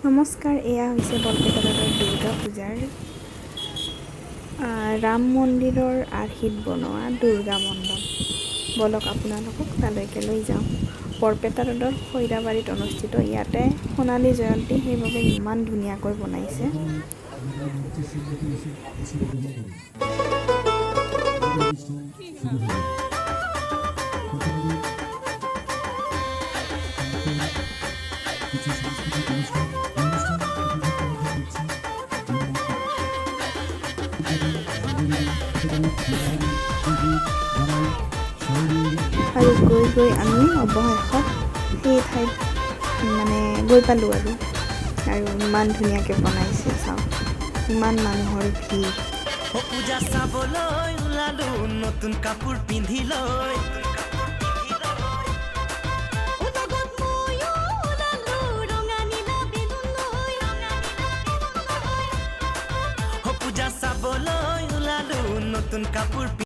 নমস্কাৰ, এয়া হৈছে বৰপেটা ৰোডৰ দুৰ্গা পূজাৰ ৰাম মন্দিৰৰ আৰ্হিত বনোৱা দুৰ্গা মণ্ডপ। ব'লক, আপোনালোকক তালৈকে লৈ যাওঁ। বৰপেটা ৰোডৰ খৈৰাবাৰীত অনুষ্ঠিত। ইয়াতে সোণালী জয়ন্তী, সেইবাবে ইমান ধুনীয়াকৈ বনাইছে। আৰু গৈ গৈ আমি অৱশেষত সেই ঠাইত মানে গৈ পালোঁ আৰু আৰু ইমান ধুনীয়াকৈ বনাইছে, চাওক, ইমান মানুহৰ ভিৰ। পূজা চাবলৈ ওলালো নতুন কাপোৰ পিন্ধি লৈ। লগত ময়ো ওলালো ৰঙা নীলা বেলুন লৈ। পূজা চাবলৈ ওলালো নতুন কাপোৰ।